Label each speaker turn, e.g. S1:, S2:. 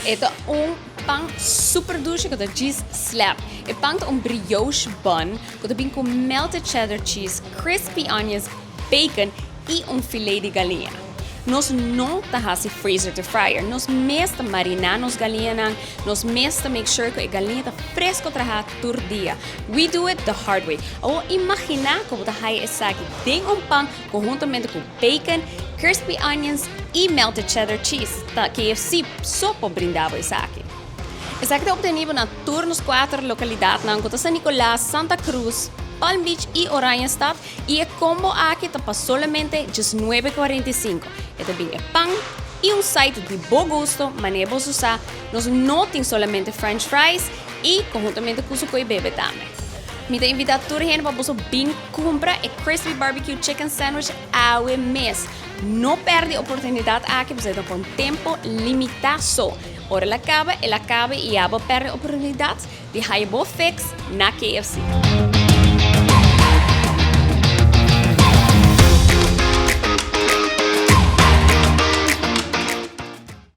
S1: E ta un pan super dushi ku ta djis slap. E pan ta un brioche bun ku ta bin ku melted cheddar cheese, crispy onions, bacon i un filet di galiña. Nos no ta hasi freezer to fryer. Nos mes ta mariná nos galiñanan, nos mes ta make sure ku e galiña ta fresco trahá tur dia. We do it the hard way. Awor imaginá ku bo ta haya esaki den un pan konhuntamente ku bacon, crispy onions i melted cheddar cheese. Ta KFC so por brinda bo esaki. Esaki ta obtenibel na tur nos kuater lokalidatnan ku ta San Nicolas, Santa Cruz, Palm Beach i Oranjestad i e combo aki ta pa solamente 19.45. E ta bin e pan i un side di bo gusto manera bo sa, nos no tin solamente french fries i konhuntamente ku su koi bebe tambe. Mi ta invitá tur hende pa boso bin kumpra e crispy barbecue chicken sandwich awe mes. No pèrdè e oportunidat aki pasobra e ta pa un tempu limitá so. Ora el a kaba, el a kaba i ya bo pèrdè e oportunidat di haya bo fix na KFC.